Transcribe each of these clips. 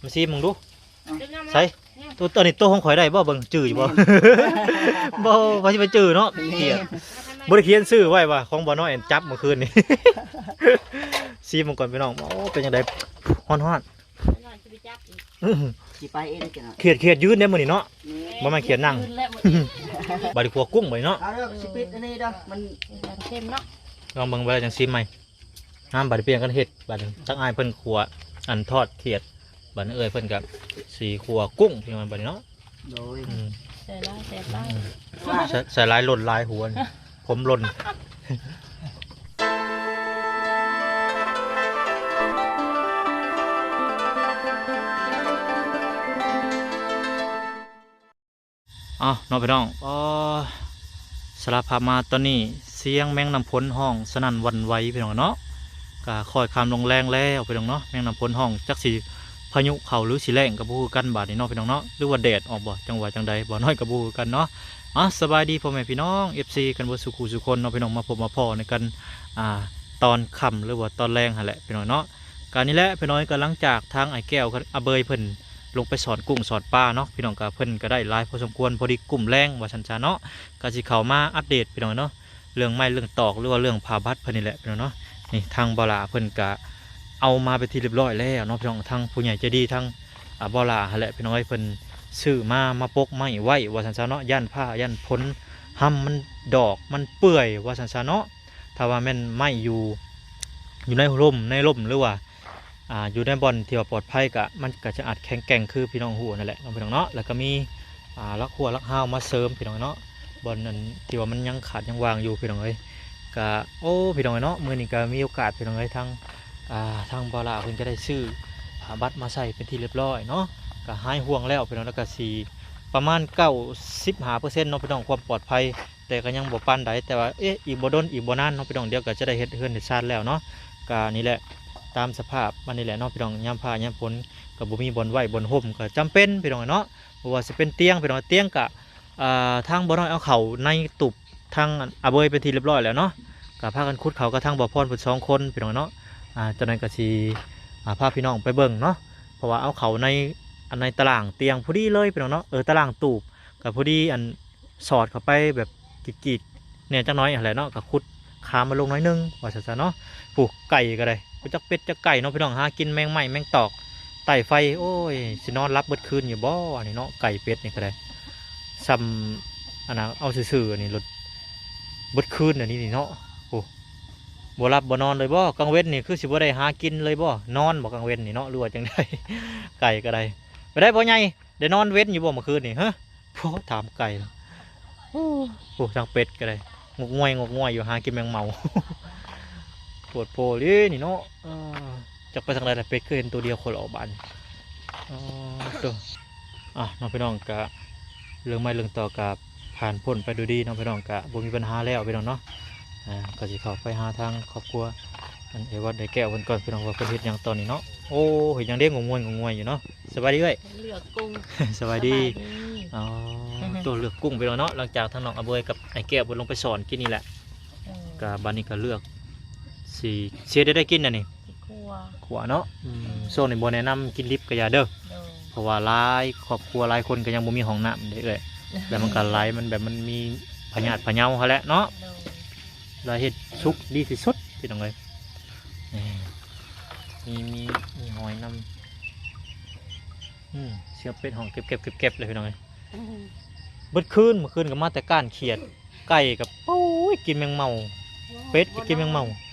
ມາຊີມເບິ່ງດູ. ໃສ່ ໂຕ ໂຕນີ້ໂຕຂອງຂ້ອຍໄດ້ບໍ່? ເບິ່ງຈື່ຢູ່ບໍ່? ບໍ່ ໃຜຊິໄປຈື່ເນາະ. ຂຽດ ບໍ່ໄດ້ຂຽນຊື່ໄວ້ວ່າຂອງບໍ່ນ້ອຍອັນຈັບມື້ຄືນນີ້. ຊີມເບິ່ງກ່ອນພີ່ນ້ອງ. ໂອ້ ເປັນຈັ່ງໃດ? ຮ້ອນໆ. ຊິໄປເອງຈັງ ຂຽດ ຂຽດຢືນເດ້ມື້ນີ້ເນາະ. ບໍ່ແມ່ນຂຽດນັ່ງ. ບາດນີ້ຂົ້ວກຸ້ງບາດນີ້ເນາະ. ເອົາເດີ ຊິປິດອັນນີ້ເດີ ມັນເຄັມເນາະ. ລອງເບິ່ງ ບາດແລ້ວຈັ່ງຊີມໃໝ່. ງາມ ບາດນີ້ປ່ຽນກັນເຮັດ. ບາດນີ້ທາງອ້າຍເພິ່ນຂົ້ວ ອັນ ທອດຂຽດ, ບາດນີ້ເອື້ອຍເພິ່ນກໍຊິຂົ້ວກຸ້ງ ພີ່ນ້ອງ. ບາດນີ້ເນາະ ໂດຍ ອືມ ໃສ່ຫຼາຍແຊບຫຼາຍ. ອືມ ໃສ່ ໃສ່ຫຼາຍ ຫຼົ່ນຫຼາຍ ຫົວ ຜົມຫຼົ່ນ. ອ້າວ ເນາະພີ່ນ້ອງ. ອໍ ສາລະພາບມາຕອນນີ້ ສຽງແມງນ້ຳຝົນຮ້ອງສະໜັ່ນຫວັ່ນໄຫວພີ່ນ້ອງເນາະ. ກະຄ່ອຍຄ່ຳລົງແລງແລ້ວພີ່ນ້ອງເນາະ. ແມງນ້ຳຝົນຮ້ອງ ຈັກຊິພາຍຸເຂົ້າ ຫຼື ຊິແລ້ງ ກໍບໍ່ຮູ້ຄືກັນບາດນີ້ເນາະພີ່ນ້ອງເນາະ. ຫຼືວ່າແດດອອກບໍ່ ຈັ່ງວ່າຈັ່ງໃດ ບໍ່ນ້ອຍກໍບໍ່ຮູ້ຄືກັນເນາະ. ອ່າ ສະບາຍດີພໍ່ແມ່ພີ່ນ້ອງ ເອັຟຊີ ກັນເບິດສູ່ຄູ່ສູ່ຄົນເນາະພີ່ນ້ອງ. ມາພົບມາພໍ້ໃນກັນ ອ່າ ຕອນຄ່ຳ ຫຼືວ່າຕອນແລງຫັ້ນແຫຼະພີ່ນ້ອງເນາະ. ກະນີ້ແຫຼະພີ່ນ້ອງ ກໍຫຼັງຈາກທາງອ້າຍແກ້ວກັບອາເບີຍເພິ່ນລົງໄປສອນກຸ້ງສອນປາເນາະ ພີ່ນ້ອງ ກະເພິ່ນກະໄດ້ຫຼາຍພໍສົມຄວນ ພໍດີກຸ້ມແລງວ່າຊັ້ນຊະເນາະ. ກະຊິເຂົ້າມາອັບເດດພີ່ນ້ອງເນາະ ເລື່ອງໄມ້ເລື່ອງຕອກ ຫຼືວ່າເລື່ອງຜ້າບັດເພິ່ນນີ້ແຫຼະພີ່ນ້ອງເນາະ. ນີ້ທາງບ່າວຫຼ້າເພິ່ນກະເອົາມາເປັນທີ່ຮຽບຮ້ອຍແລ້ວເນາະພີ່ນ້ອງ. ທາງຜູ້ໃຫຍ່ໃຈດີ ທາງ ອ່າ ບ່າວຫຼ້າຫັ້ນແຫຼະພີ່ນ້ອງເອີຍ ເພິ່ນຊື້ມາ ມາປົກໄມ້ໄວ້ວ່າຊັ້ນຊະເນາະ. ຢ້ານຟ້າຢ້ານຝົນ ຮຳມັນດອກມັນເປື່ອຍວ່າຊັ້ນຊະເນາະ. ຖ້າວ່າແມ່ນໄມ້ຢູ່ ຢູ່ໃນຮົ່ມໃນຮົ່ມ ຫຼືວ່າ ອ່າ ຢູ່ໃນບ່ອນທີ່ວ່າປອດໄພ ກະ ມັນກະຈະອາດແຂງແກ່ງຄືພີ່ນ້ອງຮູ້ນັ້ນແຫຼະເນາະ ພີ່ນ້ອງເນາະ. ແລ້ວກະມີ ອ່າ ຫຼັກຮົ້ວຫຼັກຮາວມາເສີມພີ່ນ້ອງເນາະ ບ່ອນນັ້ນທີ່ວ່າມັນຍັງຂາດຍັງຫວ່າງຢູ່ພີ່ນ້ອງເອີຍ. ກະ ໂອ້ ພີ່ນ້ອງເອີຍເນາະ ມື້ນີ້ກະມີໂອກາດພີ່ນ້ອງເອີຍ ທາງ ອ່າ ທາງບ່າວຫຼ້າເພິ່ນກະໄດ້ຊື້ຜ້າບັດມາໃສ່ເປັນທີ່ຮຽບຮ້ອຍເນາະ ກະຫາຍຫ່ວງແລ້ວພີ່ນ້ອງ. ແລ້ວກະຊິປະມານເກົ້າສິບຫ້າເປີເຊັນເນາະພີ່ນ້ອງ ຄວາມປອດໄພ ແຕ່ກໍຍັງບໍ່ປານໃດ ແຕ່ວ່າ ເອະ ອີກບໍ່ດົນອີກບໍ່ນານເນາະພີ່ນ້ອງ ດຽວກໍຈະໄດ້ເຮັດເຮືອນເຮັດຊານແລ້ວເນາະ. ກໍນີ້ແຫຼະ ຕາມສະພາບມັນນີ້ແຫຼະເນາະພີ່ນ້ອງ ຍາມຟ້າຍາມຝົນກໍບໍ່ມີບ່ອນໄວ້ບ່ອນຮົ່ມ ກໍຈຳເປັນພີ່ນ້ອງເນາະ. ບໍ່ວ່າຊິເປັນຕຽງພີ່ນ້ອງ ຕຽງກໍ ອ່າ ທາງບໍ່ນ້ອຍເອົາເຂົ້າໃນຕູບທາງອາເບີຍເປັນທີ່ຮຽບຮ້ອຍແລ້ວເນາະ ກໍພາກັນຂຸດເຂົ້າກັບທາງບໍ່ພອນເພິ່ນສອງຄົນພີ່ນ້ອງເນາະ. ອ່າ ຈັ່ງໃດກໍຊິ ອ່າ ພາພີ່ນ້ອງໄປເບິ່ງເນາະ ເພາະວ່າເອົາເຂົ້າໃນ ອັນ ໃນຕາລ່າງຕຽງພໍດີເລີຍພີ່ນ້ອງເນາະ ເອີ ຕາລ່າງຕູບ ກໍພໍດີ ອັນ ສອດເຂົ້າໄປແບບກີດໆແດ່ຈັກໜ້ອຍຫັ້ນແຫຼະເນາະ ກໍຂຸດຄາມມັນລົງໜ້ອຍໜຶ່ງວ່າຊັ້ນຊະເນາະ. ຜູ້ ໄກ່ກໍໄດ້ ບໍ່ຈັກເປັດຈັກໄກ່ເນາະພີ່ນ້ອງ ຫາກິນແມງໄມ້ແມງຕອກໃຕ້ໄຟ. ໂອ້ຍ ຊິນອນຫຼັບເບິດຄືນຢູ່ບໍ່ອັນນີ້ເນາະ ໄກ່ເປັດນີ້ກໍໄດ້ ຊ່ຳ ອັນນ່າ ເອົາຊື່ໆ ອັນນີ້ໂລດ ເບິດຄືນອັນນີ້ນີ້ເນາະ. ໂອ້ ບໍ່ຫຼັບບໍ່ນອນເລີຍບໍ່ ກາງເວັນນີ້ ຄືຊິບໍ່ໄດ້ຫາກິນເລີຍບໍ່ ນອນບໍ່ກາງເວັນນີ້ເນາະ ຫຼືວ່າຈັ່ງໃດ? ໄກ່ກໍໄດ້ ໄປໄດ້ພໍ່ໃຫຍ່ ໄດ້ນອນເວັນຢູ່ບໍ່ມື້ຄືນນີ້ ຮະ? ໂອ້ ຖາມໄກ່ລະ. ໂອ້ ທາງເປັດກໍໄດ້ ງົກງວຍ ງົກງວຍຢູ່ ຫາກິນແມງເມົາ ໂພດໂພເລີຍນີ້ເນາະ. ເອີ ຈັກໄປທາງໃດລະ ເປັດຄືເຫັນໂຕດຽວໂຄລອບາດນີ້. ອໍ ໂຕ ອ່ະ ເນາະພີ່ນ້ອງ ກະເລື່ອງໄມ້ເລື່ອງຕອກກະຜ່ານພົ້ນໄປດ້ວຍດີເນາະພີ່ນ້ອງ ກະບໍ່ມີບັນຫາແລ້ວພີ່ນ້ອງເນາະ. ອ່າ ກໍຊິເຂົ້າໄປຫາທາງຄອບຄົວ ອັນ ເອວັດໄດ້ແກ້ວເພິ່ນກ່ອນພີ່ນ້ອງ ວ່າເພິ່ນເຮັດຫຍັງຕອນນີ້ເນາະ. ໂອ້ ເຮັດຫຍັງເດ້ ງົກງວຍ ງົກງວຍຢູ່ເນາະ. ສະບາຍດີເອື້ອຍ ເລືອກກຸ້ງ. ສະບາຍດີ ສະບາຍດີ. ອໍ ໂຕເລືອກກຸ້ງພີ່ນ້ອງເນາະ ຫຼັງຈາກທາງນ້ອງອາເບີຍກັບອ້າຍແກ້ວເພິ່ນລົງໄປສອນກິນນີ້ແຫຼະ. ເອີ ກະບາດນີ້ກະເລືອກຊິ ຊິເຮັດແນວໃດກິນອັນນີ້? ຊິຂົ້ວ ຂົ້ວເນາະ. ອືມ ອືມ ຊ່ວງນີ້ບໍ່ແນະນຳກິນດິບກະຢ່າເດີ ໂດຍ ເພາະວ່າຫຼາຍຄອບຄົວຫຼາຍຄົນກະຍັງບໍ່ມີຫ້ອງນ້ຳເດ້ເອື້ອຍ ແລ້ວມັນກະໄຫຼ ມັນແບບມັນມີພະຍາດພະເຍົາຫັ້ນແຫຼະເນາະ. ໂດຍ ແລ້ວເຮັດສຸກດີທີ່ສຸດພີ່ນ້ອງເອີຍ. ນີ້ ມີ ມີ ມີຫອຍນຳ. ອືມ ສຽງເປັດຮ້ອງແກັບໆໆເລີຍພີ່ນ້ອງເອີຍ. ອືມ ເບິດຄືນ ມື້ຄືນກໍມາແຕ່ກ້ານຂຽດ ໄກ່ກໍ ໂອ້ຍ ກິນແມງເມົາ ເປັດກໍກິນແມງເມົາ.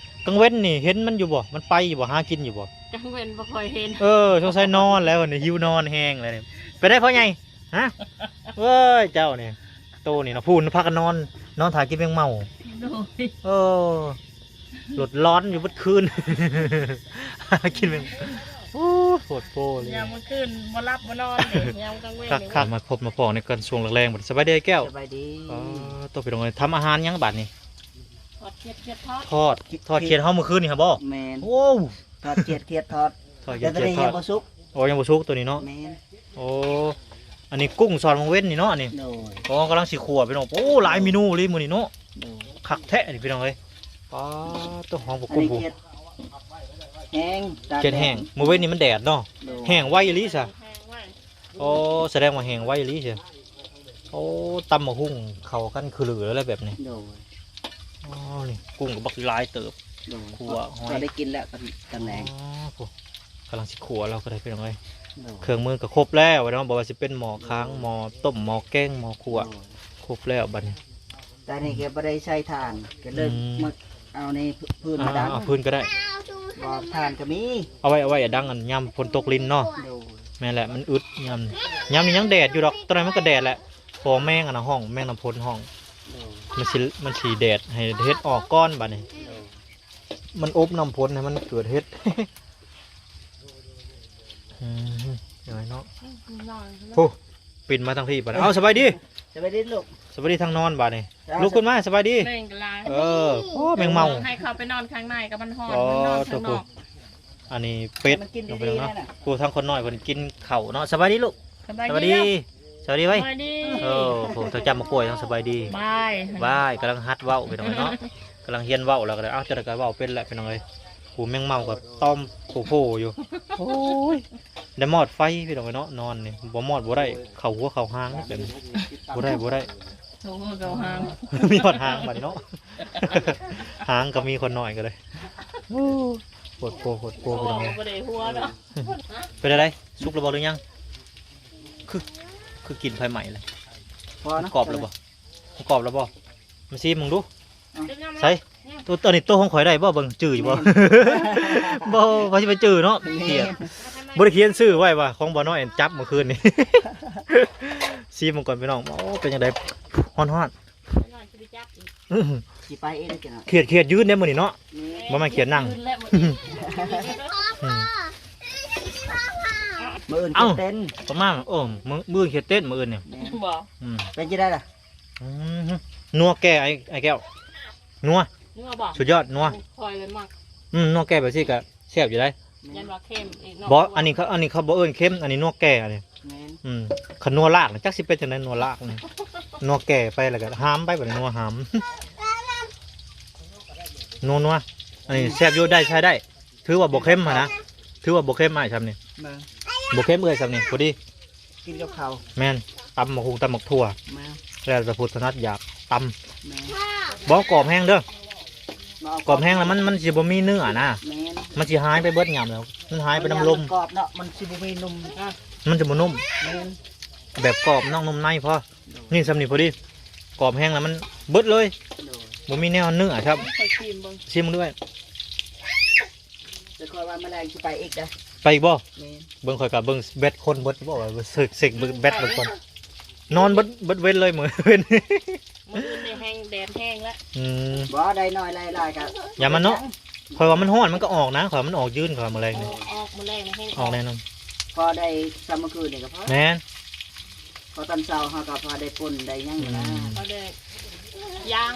ກາງເວັນນີ້ເຫັນມັນຢູ່ບໍ່? ມັນໄປຢູ່ບໍ່? ຫາກິນຢູ່ບໍ່? ກາງເວັນບໍ່ຄ່ອຍເຫັນ. ເອີ ສົງໄສນອນແລ້ວນີ້ ຫິວນອນແຮງແລ້ວນີ້. ໄປໄດ້ພໍ່ໃຫຍ່? ຮະ? ເວີຍ ເຈົ້ານີ້ ໂຕນີ້ເນາະ ພຸ້ນພາກັນນອນ ນອນຖ້າກິນແມງເມົາ. ໂດຍ ເອີ ໂລດລອນຢູ່ເບິດຄືນ ກິນແມງ ໂອ້ ໂພດໂພເລີຍ. ຍາມມື້ຄືນບໍ່ຫຼັບບໍ່ນອນເດ້ ຍາມກາງເວັນນີ້. ຄັກໆ ມາພົບມາພໍ້ໃນການຊ່ວງແລງໆ. ສະບາຍດີອ້າຍແກ້ວ. ສະບາຍດີ. ອໍ ໂຕ ພີ່ນ້ອງເອີຍ ທຳອາຫານຫຍັງບາດນີ້? ທອດຂຽດ ຂຽດທອດ ທອດ ທອດຂຽດເຮົາມື້ຄືນນີ້ຫະບໍ່? ແມ່ນ. ໂອ້ ທອດຂຽດ ຂຽດທອດ ທອດຂຽດ ແຕ່ຕອນນີ້ ຂຽດທອດ ຍັງບໍ່ສຸກ. ໂອ້ ຍັງບໍ່ສຸກໂຕນີ້ເນາະ. ແມ່ນ. ໂອ້ ອັນນີ້ກຸ້ງສອນວັງເວັນນີ້ເນາະ ອັນນີ້. ໂດຍ. ອໍ ກຳລັງຊິຂົ້ວພີ່ນ້ອງ. ໂອ້ ຫຼາຍເມນູເລີຍມື້ນີ້ເນາະ. ໂດຍ. ຄັກແທ້ນີ້ພີ່ນ້ອງເອີຍ. ປ້າ ໂຕ ຫອມບັກກຸ້ງ ອັນນີ້ຂຽດ ແຫ້ງ ຕາກ ເຂດແຫ້ງ ແດດ ມື້ເວັນນີ້ມັນແດດເນາະ ໂດຍ ແຫ້ງໄວອີ່ຫຼີຊະ ແຫ້ງໄວ ໂອ້ ສະແດງວ່າແຫ້ງໄວອີ່ຫຼີຊະ ໂອ້ ຕຳບັກຫຸ່ງເຂົ້າກັນຄືລືແລ້ວແຫຼະແບບນີ້ ໂດຍ ອໍ ນີ້ກຸ້ງກໍບັກຫຼາຍເຕີບ ໂດຍ ຂົ້ວຫອຍ ກໍໄດ້ກິນແລ້ວຕອນ ຕອນແລງ ອໍ ໂອ້ ກຳລັງຊິຂົ້ວ ລາວກໍໄດ້ ພີ່ນ້ອງເອີຍ ໂດຍ ເຄື່ອງມືກໍຄົບແລ້ວເນາະ ບໍ່ວ່າຊິເປັນໝໍ້ຄາງ ໝໍ້ຕົ້ມ ໝໍ້ແກງ ໝໍ້ຂົ້ວ ໂດຍ ຄົບແລ້ວບັດນີ້ ແຕ່ນີ້ກໍບໍ່ໄດ້ໃຊ້ຖ່ານ ກໍເລີຍ ອືມ ມາເອົາໃນຟືນມາດັງ ເອົາຟືນກໍໄດ້ ບໍ່ ຖ່ານກໍມີ ເອົາໄວ້ ເອົາໄວ້ດັງ ອັນຍາມຝົນຕົກລິນເນາະ ໂດຍ ແມ່ນແຫຼະ ມັນອຶດຍາມ ຍາມນີ້ຍັງແດດຢູ່ດອກ ຕອນນັ້ນມັນກໍແດດແຫຼະ ເພາະວ່າແມງອັນນະຮ້ອງ ແມງນ້ຳພົນຮ້ອງ ໂດຍ ມັນຊິ ມັນຊິແດດ ໃຫ້ເຫັດອອກກ່ອນບັດນີ້ ໂດຍ ມັນອົບນ້ຳຝົນໃຫ້ມັນເກີດເຫັດ ອືມ ຈັ່ງໃດເນາະ ອືມ ຜູ້ ປິ່ນມາທາງພີ້ບັດນີ້ ເອົ້າ ສະບາຍດີ ສະບາຍດີລູກ ສະບາຍດີທາງນອນບັດນີ້ ເອີ ລຸກຂຶ້ນມາ ສະບາຍດີ ແມງກໍຫຼາຍ ເອີ ໂອ້ ແມງເມົາ ໃຫ້ເຂົາໄປນອນຂ້າງໃນກໍມັນຮ້ອນ ອໍ ມັນນອນຂ້າງນອກ ອັນນີ້ເປັດ ມັນກິນດີໆ ເນາະ ນະ ຜູ້ທາງຄົນນ້ອຍເພິ່ນກິນເຂົ້າເນາະ ສະບາຍດີລູກ ສະບາຍດີ ສະບາຍດີ ສະບາຍດີໄວ້ ສະບາຍດີ ໂອ້ໂຫ ເຂົາຈຳມາກວຍເນາະ ສະບາຍດີ ບາຍ ບາຍ ກຳລັງຫັດເວົ້າ ພີ່ນ້ອງເອີຍເນາະ ກຳລັງຮຽນເວົ້າແລ້ວກໍໄດ້ ເອົ້າ ຈັ່ງໃດກໍເວົ້າເປັນແຫຼະ ພີ່ນ້ອງເອີຍ ຜູ້ແມງເມົາກໍຕ້ອມໂພໆຢູ່ ໂອ້ຍ ໄດ້ມອດໄຟ ພີ່ນ້ອງເອີຍເນາະ ນອນນີ້ ບໍ່ມອດບໍ່ໄດ້ ເຂົ້າຫົວເຂົ້າຫາງ ບໍ່ໄດ້ ບໍ່ໄດ້ ເຂົ້າຫົວເຂົ້າຫາງ ມີຮອດຫາງບັດນີ້ເນາະ ຫາງກໍມີ ຄົນນ້ອຍກໍໄດ້ ໂອ້ ໂພດໂພ ໂພດໂພ ພີ່ນ້ອງເອີຍ ບໍ່ໄດ້ຫົວເນາະ ເປັນຈັ່ງໃດ ສຸກແລ້ວບໍ່ ຫຼືຍັງ ຄື ຄືກິ່ນໄຟໄໝ້ແລ້ວ ພໍເນາະ ມັນກອບແລ້ວບໍ່ ມັນກອບແລ້ວບໍ່ ມາຊີມເບິ່ງດູ ເອົາ ໃສ່ ໂຕ ອັນນີ້ໂຕຂອງຂ້ອຍໄດ້ບໍ່ ເບິ່ງຈື່ຢູ່ບໍ່ ແມ່ນ ບໍ່ ວ່າຊິໄປຈື່ເນາະ ແມ່ນ ຂຽນ ບໍ່ໄດ້ຂຽນຊື່ໄວ້ວ່າຂອງບໍ່ນ້ອຍຈັບມື້ຄືນນີ້ ຊີມເບິ່ງກ່ອນ ພີ່ນ້ອງ ໂອ້ ເປັນຈັ່ງໃດ ຮ້ອນໆ ນ້ອຍຊິໄປຈັບອີກ ອື ຊິໄປເອງເດ້ ຂຽດ ຂຽດຢືນເດ້ມື້ນີ້ເນາະ ແມ່ນ ບໍ່ແມ່ນຂຽດນັ່ງ ຢືນແລ້ວມື້ນີ້ ອື ມື້ອື່ນ ເອົ້າ ຂຽດເຕັ້ນ ປະມານ ໂອ້ ມື້ ມື້ຂຽດເຕັ້ນມື້ອື່ນນີ້ ແມ່ນ ບໍ່ ອື ເປັນຈັ່ງໃດລະ ອື ນົວແກ່ ໄອ້ ໄອ້ແກ້ວ ນົວ ນົວບໍ່ ສຸດຍອດ ນົວ ຂ້ອຍເລີຍມັກ ອື ນົວແກ່ແບບຊີ້ກໍແຊບຢູ່ໃດ໋ ແມ່ນ ຢ້ານວ່າເຄັມອີກເນາະ ບໍ່ ອັນນີ້ເຂົາ ອັນນີ້ເຂົາບໍ່ເອີ້ນເຄັມ ອັນນີ້ນົວແກ່ ອັນນີ້ ແມ່ນ ອືມ ຄັນນົວລາກນະ ຈັກຊິເປັນຈັ່ງໃດ ນົວລາກນີ້ ນົວແກ່ໄປແລ້ວກໍຫາມໄປ ບັດນີ້ນົວຫາມ ນົວໆ ອັນນີ້ແຊບຢູ່ ໄດ້ ໃຊ້ໄດ້ ຖືວ່າບໍ່ເຄັມຫັ້ນນະ ຖືວ່າບໍ່ເຄັມ ອ້າຍ ຊ່ຳນີ້ ເບິ່ງ ບໍ່ເຄັມ ເອື້ອຍ ຊ່ຳນີ້ ພໍດີ ກິນກັບເຂົ້າ ແມ່ນ ຕຳບັກຫຸ່ງ ຕຳບັກຖົ່ວ ແມ່ນ ແລ້ວແຕ່ຜູ້ຖະໜັດຢາກຕຳ ແມ່ນ ບໍ່ກອບແຮງເດີ ມາເອົາ ກອບແຮງແລ້ວມັນ ມັນຊິບໍ່ມີເນື້ອນະ ແມ່ນ ມັນຊິຫາຍໄປເບິດຍາມແລ້ວ ມັນຫາຍໄປນຳລົມ ມັນກອບເນາະ ມັນຊິບໍ່ມີນຸ່ມ ມັນຊິບໍ່ນຸ່ມ ແມ່ນ ແບບກອບນອກນຸ່ມໃນພໍ ໂດຍ ນີ້ຊ່ຳນີ້ພໍດີ ກອບແຮງແລ້ວມັນເບິດເລີຍ ໂດຍ ບໍ່ມີແນວເນື້ອຊ້ຳ ຂ້ອຍຊີມເບິ່ງ ຊີມເບິ່ງດ້ວຍ ແຕ່ຂ້ອຍວ່າມື້ແລງຊິໄປອີກເດ້ ໄປອີກບໍ່ ແມ່ນ ເບິ່ງ ຂ້ອຍກໍເບິ່ງແບັດຄົນເບິດບໍ່ ວ່າເຊັກ ເຊັກແບັດເບິ່ງກ່ອນ ນອນເບິດ ເບິດເວັນເລີຍມື້ເວັນ ມື້ອື່ນນີ້ແຮງ ແດດແຮງແລ້ວ ອືມ ບໍ່ ໄດ້ໜ້ອຍໄດ້ຫຼາຍກໍ ຢ່າມັນເນາະ ຂ້ອຍວ່າມັນຮ້ອນ ມັນກໍອອກນະ ຂ້ອຍວ່າມັນອອກຢືນ ຂ້ອຍວ່າມື້ແລງນີ້ ອອກ ອອກມື້ແລງນີ້ແຮງ ອອກແນ່ນອນ ພໍໄດ້ຊ່ຳມື້ຄືນນີ້ກໍພໍ ແມ່ນ ພໍຕອນເຊົ້າເຮົາກໍພໍໄດ້ປົ່ນໄດ້ຫຍັງນະ ອືມ ພໍໄດ້ຍ່າງ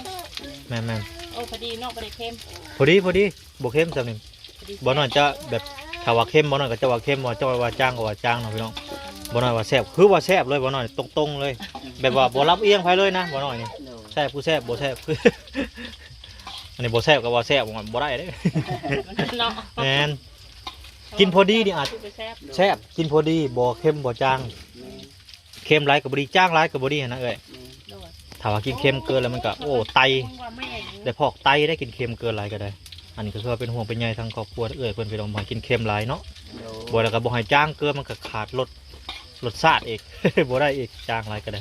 ແມ່ນໆ ໂອ້ ພໍດີເນາະ ບໍ່ໄດ້ເຄັມ ພໍດີ ພໍດີ ບໍ່ເຄັມຊ່ຳນີ້ ພໍດີ ບໍ່ນ້ອຍຈະແບບ ຖ້າວ່າເຄັມ ບໍ່ນ້ອຍກໍຈະວ່າເຄັມ ວ່າຈ້ອຍ ວ່າຈາງກໍວ່າຈາງເນາະ ພີ່ນ້ອງ ບໍ່ນ້ອຍວ່າແຊບ ຄືວ່າແຊບເລີຍ ບໍ່ນ້ອຍຕົງໆເລີຍ ແບບວ່າບໍ່ລຳອຽງໃຜເລີຍນະ ບໍ່ນ້ອຍນີ້ ໂດຍ ແຊບ ຜູ້ແຊບ ບໍ່ແຊບ ອັນນີ້ບໍ່ແຊບກໍວ່າແຊບ ບໍ່ໄດ້ເດ້ ເນາະ ແມ່ນ ກິນພໍດີນີ້ອາດ ຄືແຊບ ແຊບ ກິນພໍດີ ບໍ່ເຄັມ ບໍ່ຈາງ ແມ່ນ ເຄັມຫຼາຍກໍບໍ່ດີ ຈາງຫຼາຍກໍບໍ່ດີຫັ້ນນະເອື້ອຍ ແມ່ນ ໂດຍ ຖ້າວ່າກິນເຄັມເກີນແລ້ວມັນກໍ ໂອ້ ໄຕ ໄດ້ພອກໄຕໄດ້ ກິນເຄັມເກີນຫຼາຍກໍໄດ້ ອັນນີ້ກໍຄືວ່າເປັນຫ່ວງເປັນໃຍທາງຄອບຄົວເອື້ອຍເພິ່ນ ພີ່ນ້ອງ ບໍ່ໃຫ້ກິນເຄັມຫຼາຍເນາະ ໂດຍ ບໍ່ແລ້ວກໍບໍ່ໃຫ້ຈາງເກີນ ມັນກໍຂາດລົດ ລົດຊາດອີກ ບໍ່ໄດ້ອີກ ຈາງຫຼາຍກໍໄດ້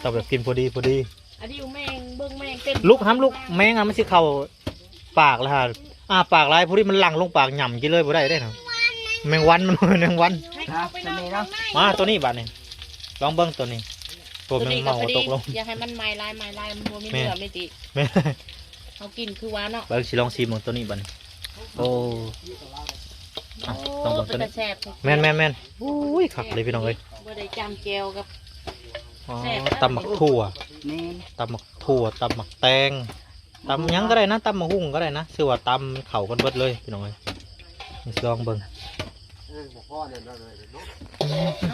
ຕ້ອງແບບກິນພໍດີ ພໍດີ ອັນນີ້ແມງ ເບິ່ງແມງເຕັມ ລຸກ ຫ້າມລຸກ ແມງນະມັນຊິເຂົ້າ ປາກລະຫາ ອ້າປາກຫຼາຍ ຜູ້ທີ່ມັນຫຼັ່ງລົງປາກຫຍ້ຳກິນເລີຍບໍ່ໄດ້ເດ້ນະ ແມງວັນ ມັນ ແມງວັນ ອ່ະ ໂຕນີ້ເນາະ ມາໂຕນີ້ບາດນີ້ ລອງເບິ່ງໂຕນີ້ ໂຕແມງເມົາຕົກລົງ ຢ່າໃຫ້ມັນໄໝ້ຫຼາຍ ໄໝ້ຫຼາຍ ມັນບໍ່ມີເນື້ອມີຕີ ແມ່ນ ເຮົາກິນຄືວ່າເນາະ ເບິ່ງ ຊິລອງຊີມເບິ່ງໂຕນີ້ບາດນີ້ ໂອ້ ອ່ະ ໂອ້ ລອງເບິ່ງໂຕນີ້ ເປັນຕາແຊບ ແມ່ນໆໆ ໂອ້ຍ ຄັກເລີຍພີ່ນ້ອງເອີຍ ບໍ່ໄດ້ຈ້ຳແຈ່ວກັບ ອໍ ແຊບ ຕຳໝາກຖົ່ວ ແມ່ນ ຕຳໝາກຖົ່ວ ຕຳໝາກແຕງ ຕຳຫຍັງກໍໄດ້ນະ ຕຳໝາກຫຸ່ງກໍໄດ້ນະ ຊື່ວ່າຕຳເຂົ້າກັນເບິດເລີຍພີ່ນ້ອງເອີຍ ລອງເບິ່ງ ເອີ ບໍ່ພໍແນ່ນອນເລີຍເນາະ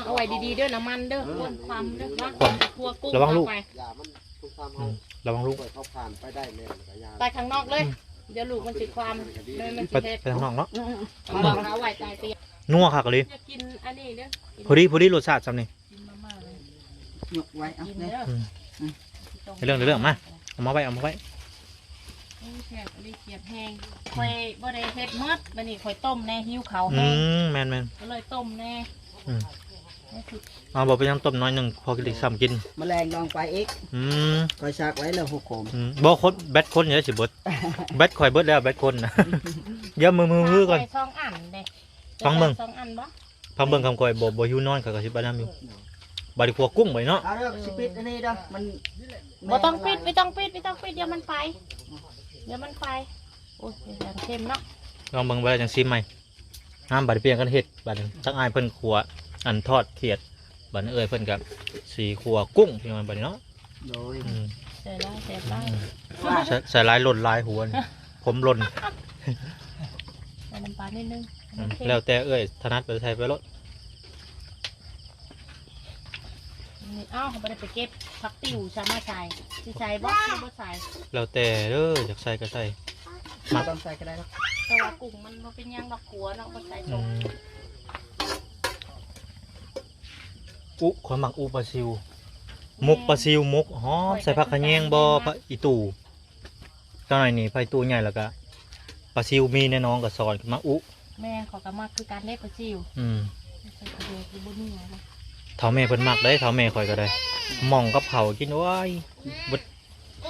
ເອົາໄວ້ດີໆເດີ ນ້ຳມັນເດີ ຄວັນເດີ ຄວັນ ຄົວກຸ້ງ ລະວັງລູກ ໄປ ຢ່າມັນ ທຸກຄວາມ ອື ເຮົາ ລະວັງລູກ ເປີດເຂົາຜ່ານໄປໄດ້ແມ່ນກໍຢ່າ ໄປຂ້າງນອກເລີຍ ອື เดี๋ยวลูกมันสิความ มัน มันสิ ไป เผ็ด ไปทางนอกเนาะ อืมๆ เอา เอาไว้ใต้เตียง นัวคักอีหลี อยากกินอันนี้เด้อ พอดี พอดีรสชาติส่ำนี้ กินมาม่าเลย ยกไว้ เอา กิน เลย เด้อ อืม อืม เรื่อง เรื่อง มา เอามาไว้ เอามาไว้ โอ้ย แซ่บอีหลี เสียบแฮง ข้อยบ่ได้เฮ็ดหมด บัดนี้ข้อยต้มแน่ หิวข้าวแฮง อืม แม่นๆ ก็เลยต้มแน่ อืม เอา บ่เป็นหยัง ต้มน้อยหนึ่ง พอกินอีก ซ้ำกิน มื้อแลงลองไปอีก อืม ข้อยซักไว้แล้ว หกโคม อืม บ่ คน แบตคนเดี๋ยวสิเบิด แบตข้อยเบิดแล้ว แบตคนนะ เดี๋ยวมือ มือ มือก่อน ข้อยสองอันเด้ ฟังเบิ่ง สองอันบ่ ฟังเบิ่ง คำข้อยบ่ บ่หิวนอน ข้อยก็สิไปนำอยู่ บาดนี้ขั่วกุ้งไปเนาะ เอาเด้อ สิปิดอันนี้เด้อ มัน บ่ต้องปิด บ่ต้องปิด บ่ต้องปิด เดี๋ยวมันไป เดี๋ยวมันไป โอ้ย อย่างเค็มเนาะ ลองเบิ่ง บ่แล้วจั่งซิมใหม่ งาม บัดเปลี่ยนกันเฮ็ด บัดนี้ทางอ้ายเพิ่นขั่ว อันทอดเขียด บัดนี้เอื้อยเพิ่นก็สิขั่วกุ้ง พี่น้อง บัดนี้เนาะ โดย อืม ใส่หลาย ใส่หลาย อืม ใส่ ใส่หลาย หล่นหลายหัวนี่ ผมหล่น ใส่น้ำปลานิดนึง อืม แล้วแต่เอื้อยถนัดไปใส่ไปโลด นี่ เอ้า บ่ได้ไปเก็บผักติ๋วซะมาใส่ สิใส่บ่ หรือบ่ใส่ แล้วแต่เด้อ อยากใส่ก็ใส่ บ่ต้องใส่ก็ได้ดอก แต่ว่ากุ้งมันบ่เป็นหยังดอก ขั่วเนาะ บ่ใส่ อื ต้ม ม อุ ข้อยมักอุปลาซิว หมกปลาซิว หมกหอม ใส่ผักขะแยงบ่ ผักอีตู่ จักหน่อยนี่ ผักอีตู่ใหญ่ แล้วก็ปลาซิวมีในหนองก็สอนมาอุ แม่น ข้อยก็มักคือกันเด้ปลาซิว อืม ใส่กระดูกอยู่บ่มีหยังนะ เฒ่าแม่เพิ่นมักเด้ เฒ่าแม่ข้อยก็ได้ หม่องกับข้าวกิน โอ้ย เบิด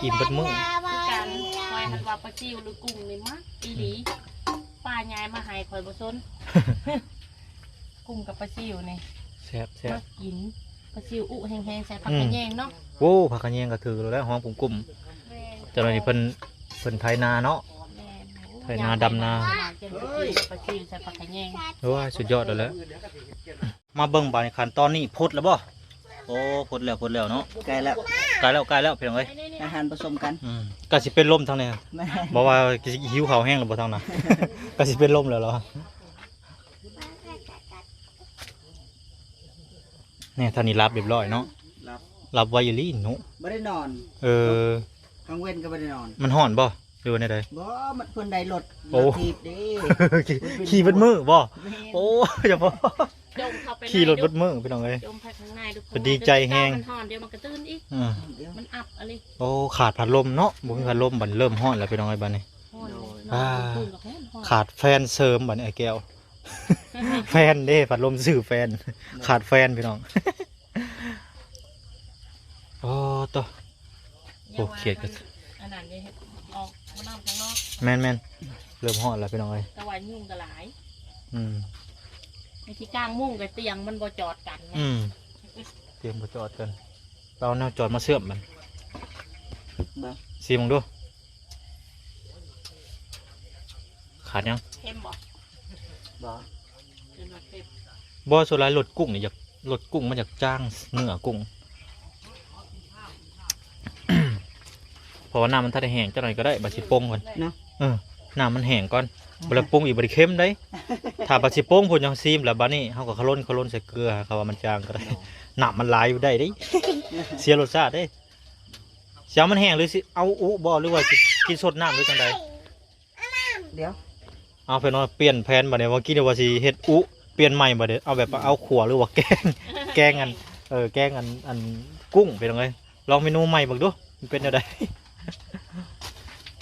อิ่มเบิดมื้อ คือกัน ข้อยหั้นว่าปลาซิวหรือกุ้งนี่มักอีหลี ป้ายายมาให้ข้อยบ่สน กุ้งกับปลาซิวนี่ แซ่บๆ มักกิน ปลาซิวอุแฮงๆ ใส่ผัก อืม ขะแยงเนาะ โอ้ ผักขะแยงก็ถือแล้ว หอมกุ้มๆ แม่น เจ้าหน้าที่เพิ่น เพิ่นไถนาเนาะ แม่น ไถนาดำนา ปลาซิวใส่ผักขะแยง โอ้ย สุดยอดแล้วแหละ มาเบิ่งบาดนี้ขั้นตอนนี้ พดแล้วบ่ โอ้ พดแล้ว พดแล้วเนาะ ใกล้แล้ว ใกล้แล้ว ใกล้แล้ว พี่น้องเอ้ย อาหารผสมกัน อืม ก็สิเป็นลมทางนี้ แม่น บอกว่าหิวข้าวแฮงแล้วบ่ทางนั้น ก็สิเป็นลมแล้วเหรอ นี่ ท่านนี้หลับเรียบร้อยเนาะ หลับ หลับไวอีหลีหนู บ่ได้นอน เออ กลางเว็นก็บ่ได้นอน มันฮ้อนบ่ หรือว่าแนวใด บ่ มันเพิ่นได้รถ โอ้ รถถีบเด้ ขี่ ขี่เบิดมื้อบ่ แม่น โอ้ อย่าบอก จมเข้าไป ขี่รถเบิดมื้อ พี่น้องเอ้ย จมไปข้างในดู เพิ่นดีใจแฮง มันฮ้อน เดี๋ยวมันก็ตื่นอีก อืม มันอับอะลิ โอ้ ขาดพัดลมเนาะ บ่มีพัดลม บัดนี้เริ่มฮ้อนแล้ว พี่น้องเอ้ย บัดนี้ ฮ้อนเลย อ่า นอนกลางคืนก็ฮ้อน ขาดแฟนเสริมบัดนี้ ไอ้แก้ว แฟนเด้ พัดลมซื้อแฟน ขาดแฟนพี่น้อง โอ้ โต โอ้ เขียดก็ อันนั้นเด้ ออกมานอกข้างนอก แม่นๆ เริ่มฮ้อนแล้วพี่น้องเอ้ย แต่ว่ายุงก็หลาย อืม ไอ้ที่กางมุ้งกับเตียงมันบ่จอดกันไง อืม เตียงบ่จอดกัน เอาแนวจอดมาเชื่อมมัน บ่ ซีมมึงดู ขาดยัง เค็มบ่ บ่ เป็นว่าเค็ม บ่ ส่วนหลายรสกุ้งนี่อยาก รสกุ้งมันอยากจางเนื้อกุ้ง เพราะว่าน้ำมันทันได้แห้งจักหน่อยก็ได้ บัดสิปรุงก่อน เนาะ เออ น้ำมันแห้งก่อน บ่แล้วปรุงอีกบ่ได้เค็มเด้ ถ้าบัดสิปรุงพู้นจั่งซีม แล้วบัดนี้เฮาก็ขะลน ขะลนใส่เกลือ เขาว่ามันจางก็ได้ น้ำมันหลายอยู่ได้เด้ เสียรสชาติเด้ สิเอามันแห้งหรือสิเอาอุบ่ หรือว่าสิกินสดน้ำหรือจั่งใด เดี๋ยว เอา เพิ่นว่าเปลี่ยนแผนบัดนี้ ว่ากี้นี่ว่าสิเฮ็ดอุ เปลี่ยนใหม่บัดนี้ เอาแบบว่าเอาขั่วหรือว่าแกง แกงอัน เออ แกงอัน อันกุ้ง พี่น้องเอ้ย ลองเมนูใหม่เบิ่งดู มันเป็นแนวใด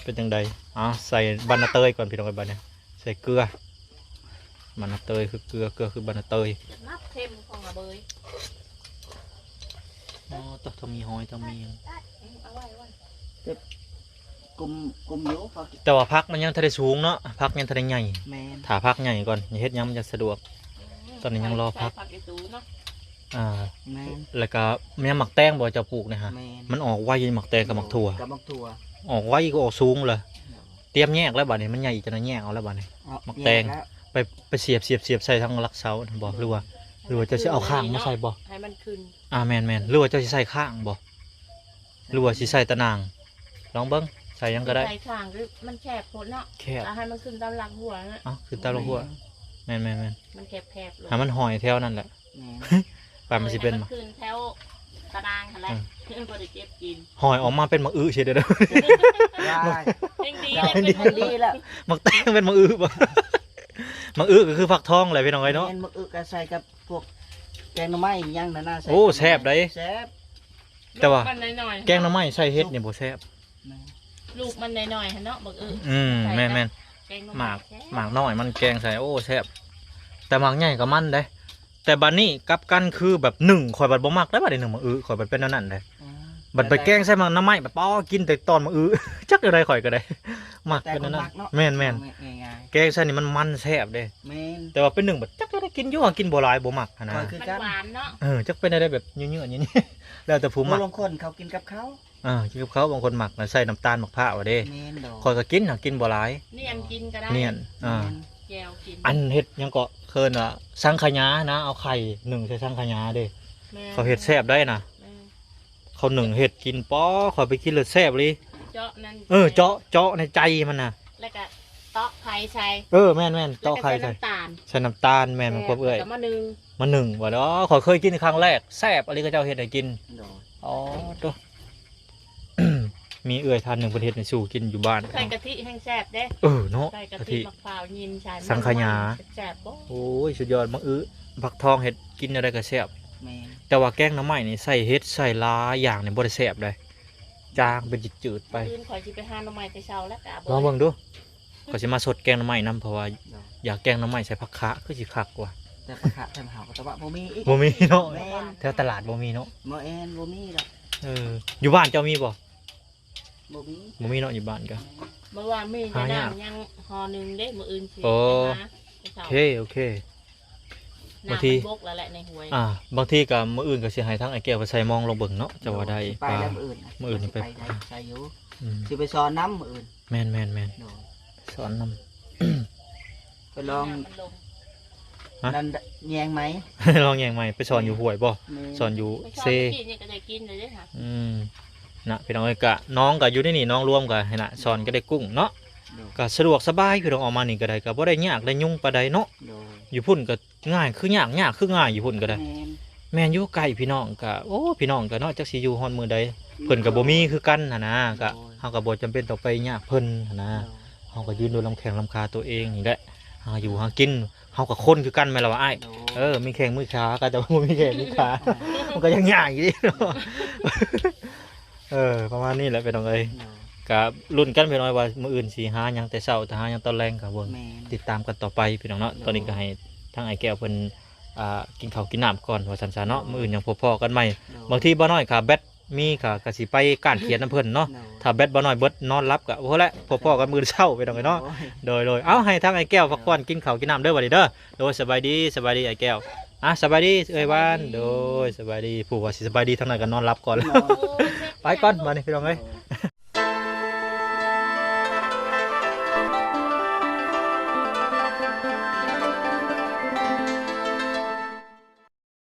เป็นจั่งใด อ่า ใส่บานนาเตยก่อน พี่น้องเอ้ย บัดนี้ ใส่เกลือ บานนาเตยคือเกลือ เกลือคือบานนาเตย นับเค็มของอาเบย อ๋อ ตะ ต้องมีหอย ต้องมี เอาไว้ เอาไว้ แต่กลม กลมอยู่ แต่ว่าผักมันยังทันได้สูงเนาะ ผักยังทันได้ใหญ่ แม่น ถ้าผักใหญ่ก่อน เฮ็ดหยังมันจะสะดวก อืม ตอนนี้ยังรอผัก ใส่ผักอีตูเนาะ อ่า แม่น แล้วก็แม่นหมากแตงบ่เจ้าปลูกนะฮะ แม่น มันออกไวอยู่หมากแตงกับหมากถั่ว กับหมากถั่ว ออกไวก็ออกสูงเลย เตรียมแยกแล้วบัดนี้ มันใหญ่อีกจั่งใด๋ แยกเอาแล้วบัดนี้ เอา หมากแตง แยกแล้ว ไป ไปเสียบ เสียบ เสียบใส่ทางหลักเสาบ่ หรือว่า หรือว่าเจ้าสิเอาข้างมาใส่บ่ ให้มันขึ้น อ่า แม่นๆ หรือว่าเจ้าสิใส่ข้างบ่ หรือว่าสิใส่ตะนาง ลองเบิ่ง ใส่หยังก็ได้ ใส่ข้างคือมันแคบโพดเนาะ แคบ เอาให้มันขึ้นตามหลักหัวนะ เอ้า ขึ้นตามหลักหัว แม่นๆๆ มันแคบๆ ลง ให้มันห้อยแถวนั่นแหละ แม่น ไปมันสิเป็น ให้มันขึ้นแถวตะนาง ອືມ ບໍ່ໄດ້ເກັບກິນ ຫອຍອອກມາເປັນໝາກອຶເສຍເດີ ວ້າຍ ແຮງດີ ແຮງດີແລ້ວ ໝາກແຕງເປັນໝາກອຶບໍ່ ໝາກອຶກໍຄືຟັກທອງແຫຼະພີ່ນ້ອງເອີຍເນາະ ແມ່ນ ໝາກອຶກໍໃສ່ກັບພວກແກງໜໍ່ໄມ້ອີ່ຫຍັງນັ້ນນະ ໂອ້ ແຊບໃດ໋ ແຊບ ແຕ່ວ່າ ລູກມັນນ້ອຍໆ ແກງໜໍ່ໄມ້ໃສ່ເຫັດນີ້ບໍ່ແຊບ ແມ່ນ ລູກມັນນ້ອຍໆຫັ້ນເນາະ ໝາກອຶ ອືມ ໃສ່ ແມ່ນໆ ແກງໜໍ່ໄມ້ ໝາກ ແຊບ ໝາກນ້ອຍມັນແກງໃສ່ ໂອ້ ແຊບ ແຕ່ໝາກໃຫຍ່ກໍມັນເດ້ ແຕ່ບັດນີ້ກັບກັນຄືແບບໜຶ້ງ ຂ້ອຍບັດບໍ່ມັກເດ້ ບັດນີ້ໜຶ້ງໝາກອຶ ຂ້ອຍບັດເປັນແນວນັ້ນເດ້ ອືມ ບັດໄປແກງໃສ່ໝາກໜໍ່ໄມ້ ບັດ ປາ ກິນແຕ່ຕອນໝາກອື ຈັກແນວໃດຂ້ອຍກໍໄດ້ ມັກເປັນແນວນັ້ນ ແຕ່ຄົນມັກເນາະ ແມ່ນໆ ເອົາງ່າຍໆ ແກງໃສ່ນີ້ມັນ ມັນແຊບເດ້ ແມ່ນ ແຕ່ວ່າໄປໜຶ້ງບັດຈັກແນວໃດ ກິນຢູ່ ຫາກິນບໍ່ຫຼາຍ ບໍ່ມັກຫັ້ນນະ ຂ້ອຍຄືກັນ ມັນຫວານເນາະ ເອີ ຈັກເປັນແນວໃດ ແບບເຍອະໆ ນີ້ ແລ້ວແຕ່ຜູ້ມັກ ບາງຄົນເຂົາກິນກັບເຂົ້າ ອ່າ ກິນກັບເຂົ້າ ບາງຄົນມັກໃສ່ນ້ຳຕານໝາກພ້າວເດ້ ແມ່ນດອກ ຂ້ອຍກໍກິນ ຫາກິນບໍ່ຫຼາຍ ນຽນກິນກໍໄດ້ ນຽນ ອ່າ ແຈ່ວກິນ ອັນເຮັດຫຍັງເກາະ ເອີ້ນວ່າສັງຂະຫຍານະ ເອົາໄຂ່ໜຶ້ງໃສ່ສັງຂະຫຍາເດ້ ແມ່ນ ເຂົາເຮັດແຊບໄດ໋ນະ ແມ່ນ ເຂົາໜຶ້ງເຮັດກິນ ປາ ຂ້ອຍໄປກິນແລ້ວແຊບອີ່ຫຼີ ເຈາະນັ້ນ ເອີ ເຈາະ ເຈາະໃນໃຈມັນນະ ແລ້ວກໍເຕາະໄຂ່ໃສ່ ເອີ ແມ່ນໆ ເຕາະໄຂ່ໃສ່ ແລ້ວກໍໃສ່ນ້ຳຕານ ໃສ່ນ້ຳຕານ ແມ່ນ ແມ່ນຄວາມເອື້ອຍ ແລ້ວກໍມາໜຶ້ງ ມາໜຶ້ງ ວ່າເດີ ຂ້ອຍເຄີຍກິນຄັ້ງແລກ ແຊບອີ່ຫຼີ ເຂົາເຈົ້າເຮັດໃຫ້ກິນ ໂດຍ ອໍ ໂຕ ມີເອື້ອຍທ່ານໜຶ່ງເພິ່ນເຮັດໃຫ້ສູ່ກິນຢູ່ບ້ານ ໃສ່ກະທິແຮງແຊບເດ້ ເອີເນາະ ໃສ່ກະທິ ກະທິ ໝາກພ້າວຍິນໃສ່ ສັງຂະຫຍາ ແຊບບໍ່ ໂອ້ຍ ສຸດຍອດ ໝາກອຶ ຜັກທອງ ເຮັດກິນແນວໃດກໍແຊບ ແມ່ນ ແຕ່ວ່າແກງໜໍ່ໄມ້ນີ້ໃສ່ເຫັດໃສ່ຫຼາຍຢ່າງນີ້ບໍ່ໄດ້ແຊບເດ້ ຈາງເປັນຈືດໆໄປ ມື້ອື່ນຂ້ອຍຊິໄປຫາໜໍ່ໄມ້ແຕ່ເຊົ້າແລ້ວກໍ ລອງເບິ່ງດູ ຂ້ອຍຊິມາຊົດແກງໜໍ່ໄມ້ນຳ ເພາະວ່າ ໂດຍ ຢາກແກງໜໍ່ໄມ້ໃສ່ຜັກຂະ ຄືຊິຄັກວ່າ ແຕ່ຜັກຂະແຖວເຮົາກໍ ແຕ່ວ່າບໍ່ມີອີກ ບໍ່ມີເນາະ ແມ່ນ ແຖວຕະຫຼາດບໍ່ມີເນາະ ບໍ່ແມ່ນ ບໍ່ມີດອກ ເອີ ຢູ່ບ້ານເຈົ້າມີບໍ່? ບໍ່ມີ ບໍ່ມີເນາະ ຢູ່ບ້ານກໍ ບໍ່ວ່າມີ ຫາຍາກ ແຕ່ນ້ຳຍັງຫໍ່ໜຶ່ງເດ້ ມື້ອື່ນຊິ ໂອ້ ໄປຫາ ໂອເຄ ໂອເຄ ບາງທີ ນ້ຳມັນບົກແລ້ວແຫຼະໃນຫ້ວຍ ອ່າ ບາງທີກໍມື້ອື່ນກໍຊິໃຫ້ທາງອ້າຍແກ້ວໄປໃສ່ມອງລອງເບິ່ງເນາະ ຈະວ່າໄດ້ ໂດຍ ຊິໄປແລ້ວ ປາ ມື້ອື່ນ ມື້ອື່ນນີ້ໄປ ຊິໄປໄດ້ ໃສ່ຢູ່ ອືມ ຊິໄປສອນນຳມື້ອື່ນ ແມ່ນໆໆ ໂດຍ ສອນນຳ ໄປລອງ ນ້ຳມັນລົງ ຮະ ນັ້ນແຍງໄໝ ລອງແຍງໄໝ ໄປສອນຢູ່ຫ້ວຍບໍ່? ແມ່ນ ສອນຢູ່ເຊ ໄປສອນເມື່ອກີ້ນີ້ກໍໄດ້ກິນແລ້ວເດ້ຫະ ອືມ ນະ ພີ່ນ້ອງເອີຍ ກະນ້ອງກໍຢູ່ໃນນີ້ ນ້ອງລວມກໍຫັ້ນນະ ສອນກໍໄດ້ກຸ້ງເນາະ ໂດຍ ກໍສະດວກສະບາຍ ພີ່ນ້ອງ ອອກມານີ້ກໍໄດ້ ກໍບໍ່ໄດ້ຍາກໄດ້ຫຍຸ້ງປານໃດເນາະ ໂດຍ ຢູ່ພຸ້ນກໍງ່າຍຄືຍາກ ຍາກຄືງ່າຍ ຢູ່ພຸ້ນກໍໄດ້ ແມ່ນ ແມ່ນຢູ່ ໃກ້ພີ່ນ້ອງກໍ ໂອ້ ພີ່ນ້ອງກໍເນາະ ຈັກຊິຢູ່ຮອດມື້ໃດ ເພິ່ນກໍບໍ່ມີຄືກັນຫັ້ນນະ ກໍ ໂດຍ ເຮົາກໍບໍ່ຈຳເປັນຕ້ອງໄປຍາກເພິ່ນຫັ້ນນະ ໂດຍ ເຮົາກໍຢືນໂດຍລຳແຂ້ງລຳຂາຕົວເອງນີ້ແຫຼະ ຫາຢູ່ຫາກິນ ເຮົາກໍຄົນຄືກັນແມ່ນລະວ່າອ້າຍ ໂດຍ ເອີ ມີແຂ້ງມີຂາ ກໍຈະບໍ່ມີແຂ້ງມີຂາ ມັນກໍຍັງຍາກຢູ່ເດເນາະ ເອີ ປະມານນີ້ແຫຼະພີ່ນ້ອງເອີຍ ໂດຍ ກະລຸ້ນກັນພີ່ນ້ອງວ່າມື້ອື່ນຊິຫາຫຍັງແຕ່ເຊົ້າ ຖ້າຫາຫຍັງຕອນແລງກໍເບິ່ງ ແມ່ນ ຕິດຕາມກັນຕໍ່ໄປພີ່ນ້ອງເນາະ ໂດຍ ຕອນນີ້ກໍໃຫ້ທາງອ້າຍແກ້ວເພິ່ນ ອ່າ ກິນເຂົ້າກິນນ້ຳກ່ອນວ່າຊັ້ນຊະເນາະ ໂດຍ ມື້ອື່ນຍັງພໍ້ໆກັນໃໝ່ ໂດຍ ບາງທີບໍ່ນ້ອຍກໍແບັດ ມີກໍ ກໍຊິໄປກ້ານຂຽນນຳເພິ່ນເນາະ ໂດຍ ຖ້າແບັດບໍ່ນ້ອຍເບິດນອນຫຼັບກໍ ໂອ້ ແຫຼະ ພໍ້ໆກັນມື້ເຊົ້າພີ່ນ້ອງເອີຍເນາະ ໂດຍ ໂດຍ ໂດຍ ເອົາ ໃຫ້ທາງອ້າຍແກ້ວພັກຜ່ອນກິນເຂົ້າກິນນ້ຳເດີບັດນີ້ເດີ ໂດຍ ສະບາຍດີ ສະບາຍດີອ້າຍແກ້ວ ອ່ະ ສະບາຍດີເອື້ອຍວານ ສະບາຍດີ ໂດຍ ສະບາຍດີ ຜູ້ວ່າຊິສະບາຍດີທາງໃດກໍນອນຫຼັບກ່ອນແລ້ວ ໂດຍ ໄປກ່ອນບັດນີ້ພີ່ນ້ອງເອີຍ ໂດຍ